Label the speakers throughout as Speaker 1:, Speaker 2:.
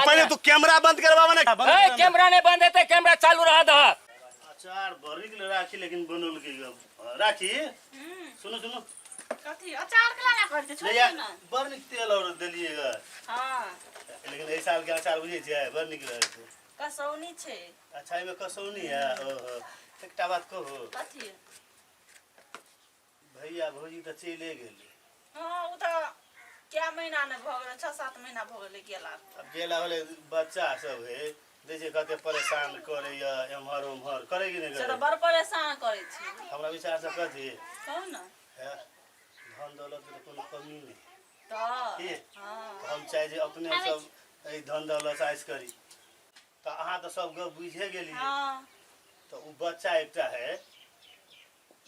Speaker 1: पहिले तू कैमरा बंद करवाबऽ ने। बंद
Speaker 2: ए
Speaker 1: करवा ने।
Speaker 2: कैमरा नहीं बंद हेतै, कैमरा चालू रह दह।
Speaker 1: अचार बड़ी के राखी, लेकिन बनल के राखी। सुनो सुनो।
Speaker 3: कथी अचार के लाना करते छोड़
Speaker 1: ले या,
Speaker 3: ना।
Speaker 1: बड़ नीक तेल और देलिए ग।
Speaker 3: हां।
Speaker 1: लेकिन एहि साल के अचार बुझै छियै, बड़ नीक रहै छै।
Speaker 3: कसौनी छै।
Speaker 1: अच्छा, एहिमे कसौनी है। ओहो, एकटा बात कहू?
Speaker 3: कथी?
Speaker 1: भैया भौजी तऽ चलिए गेलै।
Speaker 3: हँ, ओ तऽ कए महीना ने भऽ गेलै, 6-7 महीना भऽ गेलै गेला।
Speaker 1: आब गेला होलै, बच्चा सब है, देखै छियै कते परेशान करैया, एम्हर ओम्हर करै कि नहि
Speaker 3: से तऽ
Speaker 1: करै?
Speaker 3: बड़ परेशान करै छी।
Speaker 1: हमरा विचार से कथी
Speaker 3: कहू ने।
Speaker 1: है, धन दौलत के तऽ कोनो कमी नहि
Speaker 3: तऽ
Speaker 1: की?
Speaker 3: हँ।
Speaker 1: हम चाहे जे अपने सब एहि धन दौलत से ऐश करी, तऽ अहाँ तऽ सब गप बुझे गेलियै।
Speaker 3: हँ।
Speaker 1: तऽ ओ बच्चा एकटा है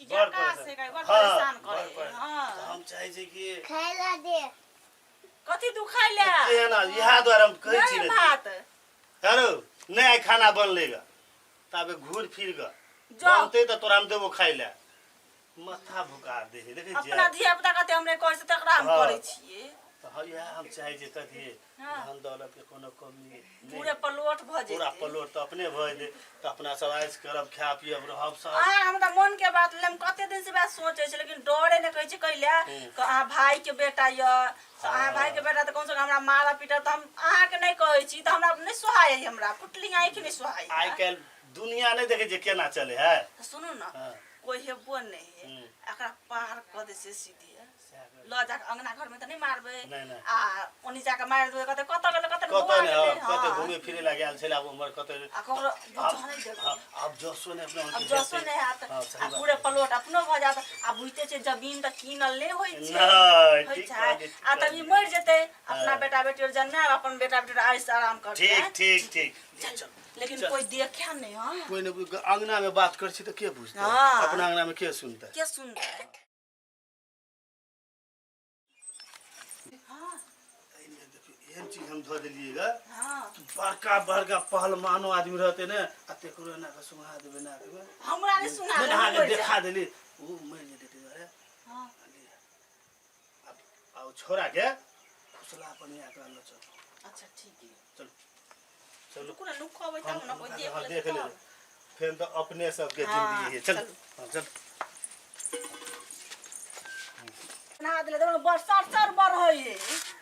Speaker 3: ई
Speaker 1: बड़
Speaker 3: जकास
Speaker 1: परेशान।
Speaker 3: है, बड़
Speaker 1: हँ,
Speaker 3: परेशान
Speaker 1: बड़
Speaker 3: करे।
Speaker 1: परेशान।
Speaker 3: हँ।
Speaker 1: तऽ हम चाहै छी कि
Speaker 4: खाय ला दे।
Speaker 3: कथी तू खाइ ले?
Speaker 1: केना, इएह दुआरे हम कहै छी
Speaker 3: नहि
Speaker 1: ने।
Speaker 3: भात।
Speaker 1: हेलो, नहि आइ खाना बनलै ग, ताबे घूर फिर ग।
Speaker 3: जाउ।
Speaker 1: बनतै तऽ तोरा हम देबो खाइ लए। माथा भुका दै छै, देखै छियै।
Speaker 3: अपना धिया पुता कते हमरे करै छै, तकरा हम
Speaker 1: हँ।
Speaker 3: करै छियै।
Speaker 1: तऽ हँ, इएह हम चाहै छी कथी,
Speaker 3: हँ।
Speaker 1: धन दौलत के कोनो कमी नहि।
Speaker 3: पूरे पलोट भऽ
Speaker 1: पूरा
Speaker 3: जेतै।
Speaker 1: पलोट तऽ अपने भऽ जेतै, तऽ अपना सब ऐश करब, खायब पियब, रहब सब।
Speaker 3: अहाँ हमरा मन के बात ले, हम कते दिन से बात सोचै छी, लेकिन डरे नहि कहै छी कैले कि अहाँ भाई के बेटा यऽ, तऽ अहाँ भाई के बेटा तऽ कम से कम हमरा मारऽ पीटऽ, तऽ हम अहाँके नहि कहै छी, तऽ हमरा नहि सोहाय, हमरा फुटली आँखि नहि सोहाय।
Speaker 1: आइ काल्हि दुनिया नहि देखै छियै केना चले है।
Speaker 3: तऽ सुनू ने।
Speaker 1: हँ।
Speaker 3: कोइ हेबो नहि है। एकरा पार कऽ दै छै सीधे।
Speaker 1: सएह कर।
Speaker 3: लऽ जाके अंगना घर में तऽ नहि मारबै।
Speaker 1: नहि, नहि।
Speaker 3: आ ओनी जाके मारि देबै, कतऽ कतऽ गेलै, कतऽ
Speaker 1: कतऽ
Speaker 3: बौआ
Speaker 1: नहि,
Speaker 3: गेलै,
Speaker 1: हँ, कतऽ
Speaker 3: हँ।
Speaker 1: घुमे फिरे ला गेल छलै, आब उम्हर कतऽ।
Speaker 3: आ ककरो बुझऽ नहि देबै।
Speaker 1: हँ, आब जसो नहि अपना
Speaker 3: आब जसो नहि हैत।
Speaker 1: हँ, सही
Speaker 3: आ
Speaker 1: बात।
Speaker 3: पूरे प्लॉट अपनो भऽ जायत। आ बुझिते छै, जमीन तऽ कीनल नहि होइ छै।
Speaker 1: नहि,
Speaker 3: होइ
Speaker 1: ठीक
Speaker 3: छै।
Speaker 1: कहलियै, ठीक
Speaker 3: आ तब ई
Speaker 1: कहलियै।
Speaker 3: मरि जेतै, अपना
Speaker 1: हँ।
Speaker 3: बेटा बेटी जन्मायब, अपन बेटा बेटी आइस आराम करतै।
Speaker 1: ठीक ठीक ठीक।
Speaker 3: चल, लेकिन
Speaker 1: चल।
Speaker 3: कोई देखे नहीं। हाँ।
Speaker 1: कोई नहि, अंगना में बात करै छी तऽ के बुझतै?
Speaker 3: हँ।
Speaker 1: अपना अंगना में के सुनतै?
Speaker 3: के सुनतै? हाँ।
Speaker 1: एहिमे देखियौ, एहन चीज हम धऽ देलियै ग।
Speaker 3: हाँ।
Speaker 1: बड़का बड़का पहलमानो आदमी रहते ने, आ तेकरो एना कऽ सुंघा देबै नाक मे।
Speaker 3: हमरा नहीं सुना।
Speaker 1: नहि, अहाँके देखा देली, ओ मरि जेतै ताहि दुआरे।
Speaker 3: हाँ।
Speaker 1: आ ओ छोड़ा के फुसला अपन आके लऽ चलू।
Speaker 3: अच्छा, ठीक है।
Speaker 1: चलू चलू।
Speaker 3: रुकू ने, नुकबै तब ने कोई देख
Speaker 1: हाँ,
Speaker 3: लेतै।
Speaker 1: देख लेबै
Speaker 3: तब।
Speaker 1: फेर तऽ अपने सबके
Speaker 3: हाँ,
Speaker 1: जिंदगी है। चल।
Speaker 3: चलू।
Speaker 1: हाँ, चल।
Speaker 3: नहा देले देखो, बड़ सर सर बड़ होइ है।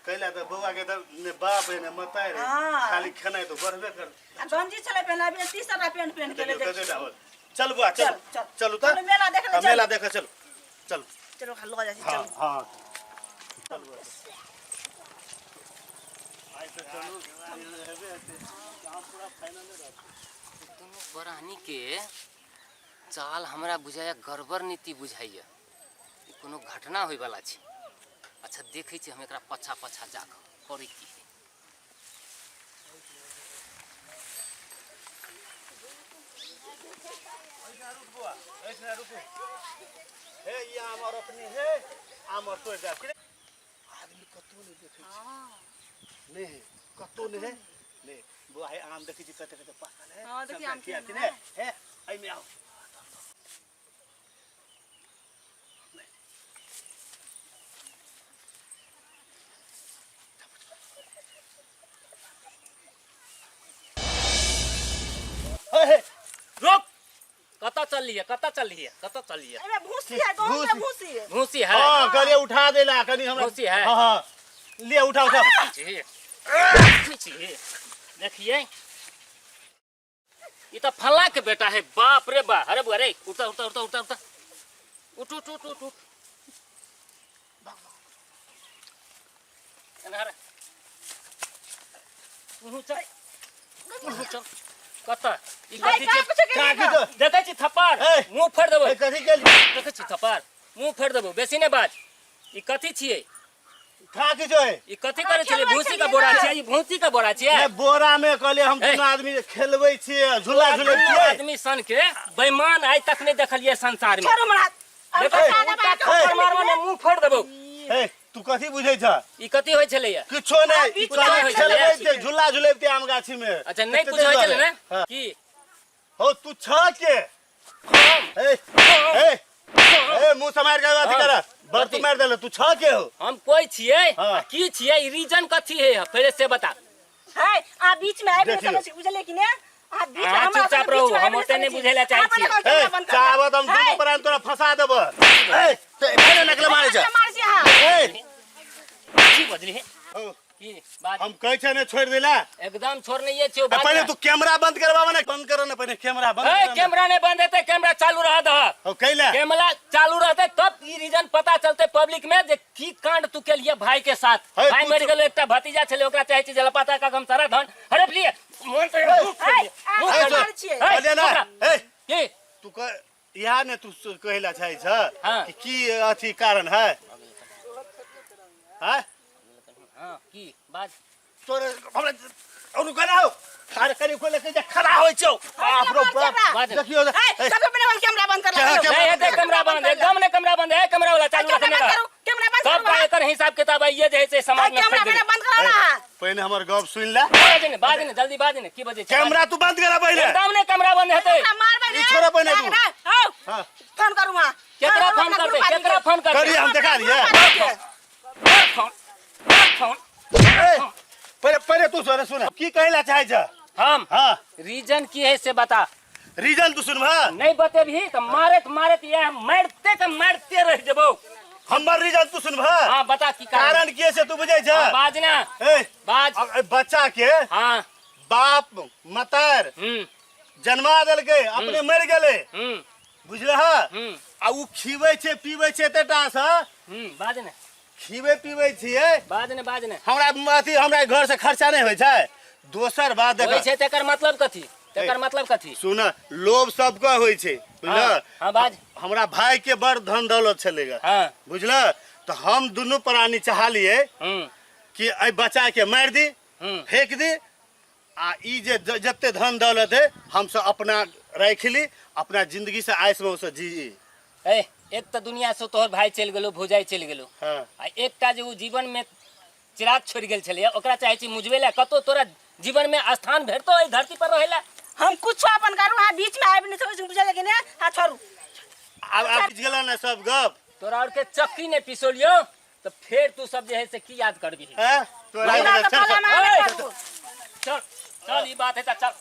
Speaker 1: कैला तऽ बौआ के तऽ ने बाप है ने मताइ रे।
Speaker 3: हाँ।
Speaker 1: खाली खेनाइ तऽ बढ़बे कर।
Speaker 3: आ गंजी छलै पहिने, अभी तीसरा पेंट पेन के
Speaker 1: देखियौ
Speaker 3: देखियौ।
Speaker 1: कतेटा होल। चल बौआ, चल।
Speaker 3: चल, चल।
Speaker 1: चलू तऽ।
Speaker 3: चलू, मेला देख ले,
Speaker 1: हाँ,
Speaker 3: चल।
Speaker 1: मेला देखऽ चलू, चलू।
Speaker 3: चलो, खा लऽ जाइ छी।
Speaker 1: हाँ।
Speaker 3: चलू।
Speaker 1: हाँ, चल बौआ, चल। आइ तऽ चलू, हेबे हेतै काम पूरा फाइनले रहतै।
Speaker 2: दुनू प्राणी के चाल हमरा बुझाइया गड़बड़ नीति बुझाइया, ई कोनो घटना होइवला छै। अच्छा, देखै छी हम एकरा पाछा पाछा जाकऽ करै की है।
Speaker 1: एहिठिना रुक बौआ, एहिठिना रुकू। हे, ई आम और अपने हे आम और तोड़ि जायब। आदमी कतहु नहि देखै छै। नहि है, कतहु नहि है। नहि बौआ, हे आम देखै छी कते कते पाकल है।
Speaker 3: हाँ, देखिए
Speaker 1: सबटा
Speaker 3: आम
Speaker 1: खिया
Speaker 3: केहन
Speaker 1: कि नहि हे। एहिमे आउ। हे, हे,
Speaker 2: रुक, कतऽ चललियै, कतऽ चललियै, कतऽ चललियै?
Speaker 3: एहिमे भूसी है, गहूम के भूसी है।
Speaker 2: भूसी है?
Speaker 1: हाँ, कहलिए उठा देला कनी हमरा।
Speaker 2: भूसी है?
Speaker 1: हाँ हाँ, ले, उठा उठा।
Speaker 2: छी छी, देखिए, ई तऽ फल्ला के बेटा है। बाप रे बा! अरे बुआ रे, उठा उठा उठा उठा उठा, उठ उठ उठ उठ उठ। एना रे। तू चल, तू चल। कतऽ ई कथी छै?
Speaker 1: का की तो
Speaker 2: देखै छी थप्पड़।
Speaker 1: ए!
Speaker 2: मुंह फोड़ि देबौ।
Speaker 1: ए, कथी केली?
Speaker 2: देखै छी थप्पड़, मुंह फोड़ि देबौ। बेसी नहि बाज। ई कथी छियै?
Speaker 1: खा की जो है?
Speaker 2: ई कथी करै छलियै? भूसी के बोरा छियै ई? भूसी के बोरा छियै?
Speaker 1: नहि, बोरा में कहलिए हम
Speaker 2: ए!
Speaker 1: दुनू आदमी खेलबै छियै, झूला झूलै
Speaker 2: दुनू
Speaker 1: छियै।
Speaker 2: आदमी सन के बेईमान आइ तक नहि देखलियै संसार में।
Speaker 3: छोड़ू हमरा हाथ।
Speaker 2: देखो,
Speaker 1: ए!
Speaker 2: उल्टा थप्पड़ मारबो ने, मुंह फोड़ि देबौ।
Speaker 1: ए, तू कथी बुझै छ?
Speaker 2: ई कथी होइ छलैया?
Speaker 1: किछो नहि।
Speaker 3: बीच
Speaker 1: कहलिए
Speaker 2: में होइ छलैया।
Speaker 1: खेलबै छियै, झूला झूलैबतियै आम गाछी में।
Speaker 2: अच्छा, नहि
Speaker 1: एते
Speaker 2: कुछ होइ छलै ने?
Speaker 1: हाँ।
Speaker 2: की
Speaker 1: हो, तू छ के?
Speaker 2: हम
Speaker 1: ए ए ए, मुंह समार के अथी
Speaker 2: हाँ।
Speaker 1: कर बर, तू
Speaker 2: कथी?
Speaker 1: मार देले। तू छ के हो?
Speaker 2: हम कोई छियै?
Speaker 1: हाँ।
Speaker 2: आ की छियै? ई रीजन कथी है? पहिले से बता।
Speaker 3: है अहाँ बीच में आबि नहि
Speaker 1: देखियौ।
Speaker 3: सकै छी, बुझलियै कि ने? अहाँ बीच में
Speaker 2: अहाँ
Speaker 3: हमरा
Speaker 2: चुपचाप
Speaker 3: सबके
Speaker 2: रहू,
Speaker 3: बीच में
Speaker 2: हम
Speaker 3: आबि
Speaker 2: ओते नहि
Speaker 3: सकै छी।
Speaker 2: बुझै लए चाहै
Speaker 3: अहाँ पहिले
Speaker 2: छी।
Speaker 3: कहू
Speaker 1: ए
Speaker 3: कैमरा बंद कर।
Speaker 1: चाहबह तऽ हम
Speaker 3: है,
Speaker 1: दुनू प्राण तोरा फंसा देबह। ए ते पहिले नकल मारै छै।
Speaker 3: कैमरा मारै छी अहाँ।
Speaker 1: ए
Speaker 2: की बजली हे?
Speaker 1: हौ,
Speaker 2: की बात?
Speaker 1: हम कहै छै ने छोड़ि देला।
Speaker 2: एकदम छोड़ नहीं छियौ
Speaker 1: आ
Speaker 2: बात।
Speaker 1: पहिले तू कैमरा बंद करबाब ने, बंद कर ने पहिले कैमरा बंद
Speaker 2: ए
Speaker 1: कर ने।
Speaker 2: कैमरा नहीं बंद हेतै, कैमरा चालू रह दह।
Speaker 1: हौ कैला?
Speaker 2: कैमरा चालू रहतै तब ई रीजन पता चलतै पब्लिक में जे की कांड तू केलिए भाई के साथ।
Speaker 1: हे,
Speaker 2: भाई
Speaker 1: तू
Speaker 2: मरि गेलो, एकटा भतीजा छलै, ओकरा चाहै छी जे लपाता का हम सारा धन हड़प लिए। मोन तऽ मुँह
Speaker 3: है,
Speaker 2: खोलि,
Speaker 3: अहाँ
Speaker 2: मुँह
Speaker 1: हे,
Speaker 2: खोलि।
Speaker 1: छोड़।
Speaker 3: मारै छियै।
Speaker 2: हे,
Speaker 1: कहलियै ने,
Speaker 2: ओकरा।
Speaker 1: हे,
Speaker 2: की?
Speaker 1: तू कह इएह ने तू कहै लए चाहै छ
Speaker 2: हाँ।
Speaker 1: कि की अथी कारण है? हाँ?
Speaker 2: हाँ, की बात?
Speaker 1: तोरे हमरा और रुका ना हो खार करी को लेके जा खड़ा होय छौ। बाप रो बाप।
Speaker 2: बाज।
Speaker 1: देखियो।
Speaker 3: है, सबसे पहिले हम कैमरा बंद कर
Speaker 1: क्या-
Speaker 3: ला।
Speaker 1: क्या-
Speaker 2: नहीं हेतै कैमरा बंद, एकदम नहीं कैमरा बंद है। कैमरा वाला चालू
Speaker 3: कैमरा
Speaker 2: रखने
Speaker 3: बंद
Speaker 2: रह।
Speaker 3: करू, कैमरा बंद
Speaker 2: सब
Speaker 3: करू।
Speaker 2: का एकर हिसाब किताब आइए जे है से समाज में
Speaker 3: कैमरा
Speaker 2: फैल
Speaker 3: पहिले
Speaker 2: गेलै।
Speaker 3: बंद करू ना अहाँ।
Speaker 1: पहिने हमर गप सुनि ले।
Speaker 2: बाज ने, बाज ने, जल्दी बाज ने, की बजै छै?
Speaker 1: कैमरा तू बंद करा पहिले।
Speaker 2: एकदम नहीं कैमरा बंद हेतै।
Speaker 3: हमरा मारबै
Speaker 1: ई
Speaker 3: ने।
Speaker 1: छोड़ो पहिने तू।
Speaker 3: ना, हौ,
Speaker 1: हाँ।
Speaker 3: फोन करू अहाँ।
Speaker 2: केकरा
Speaker 3: फोन
Speaker 2: फोन
Speaker 3: करू
Speaker 2: करतै?
Speaker 3: अपना ग्रुप
Speaker 2: केकरा फोन करतै?
Speaker 1: करिए, हम देखा दिए।
Speaker 3: आदमी के।
Speaker 2: फोन, फोन,
Speaker 1: ए, पहिले पहिले तू सुन सुन, की कहै ला चाहै छ?
Speaker 2: हम
Speaker 1: हाँ।
Speaker 2: रीजन की है से बता।
Speaker 1: रीजन तू सुनबह?
Speaker 2: नहीं बतेबही तऽ मारत मारत यह मारते के मारते रह जेबौ।
Speaker 1: हमर रीजन तू सुनबह?
Speaker 2: हाँ, बता की कारण।
Speaker 1: कारण की से तू बुझै छ?
Speaker 2: हाँ, बाज ना।
Speaker 1: ए
Speaker 2: बाज।
Speaker 1: अब ए बच्चा के
Speaker 2: हाँ।
Speaker 1: बाप मतार जन्मा देलकै, अपने मरि गेलै। बुझलह? आ उ खिबै छै पीबै छै एतेटा से।
Speaker 2: बाज ने।
Speaker 1: खिबै पीबै छियै।
Speaker 2: बाज ने, बाज ने।
Speaker 1: हमरा अथी हमरा घर से खर्चा नहि होइ छै। दोसर बात
Speaker 2: होइ
Speaker 1: देख।
Speaker 2: छै तेकर मतलब कथी? तेकर मतलब कथी?
Speaker 1: सुन, लोभ सबके होइ छै, बुझलह?
Speaker 2: हाँ, हाँ, बाज।
Speaker 1: हमरा भाई के बड़ धन दौलत छलै ग।
Speaker 2: हाँ।
Speaker 1: बुझलह? तऽ हम दुनू प्राणी चाहलियै कि एहि बच्चा के मारि दी, फेंक दी आ ई जे जते धन दौलत है हमसब अपना राखि ली, अपना जिंदगी से आयस में ओसब जी।
Speaker 2: ए एक तऽ दुनिया से तोहर भाई चलि गेलो, भौजाई चलि गेलो।
Speaker 1: हाँ।
Speaker 2: आ एकटा जे उ जीवन में चिराग छोड़ि गेल छलैया, ओकरा चाहै छी मुझबे लए। कतौ तोरा जीवन में स्थान भेटतो एहि धरती पर रहै लए?
Speaker 3: हम कुछो अपन करू, अहाँ बीच में आबि नहि सकै छी, बुझलियै कि ने? हाँ, छोड़ू।
Speaker 1: आब आब बुझि गेल ने सब गप?
Speaker 2: तोरा और के चक्की नहि पिसोलियौ तऽ फेर तू सब जे है से की याद करबिही?
Speaker 1: हैं? तोरा
Speaker 3: हमरा तऽ
Speaker 1: चल, चल।
Speaker 3: फलाना
Speaker 2: ए!
Speaker 3: आबे करू।
Speaker 2: चल चल, ई बात है तऽ चल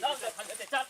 Speaker 2: चल, चल चल।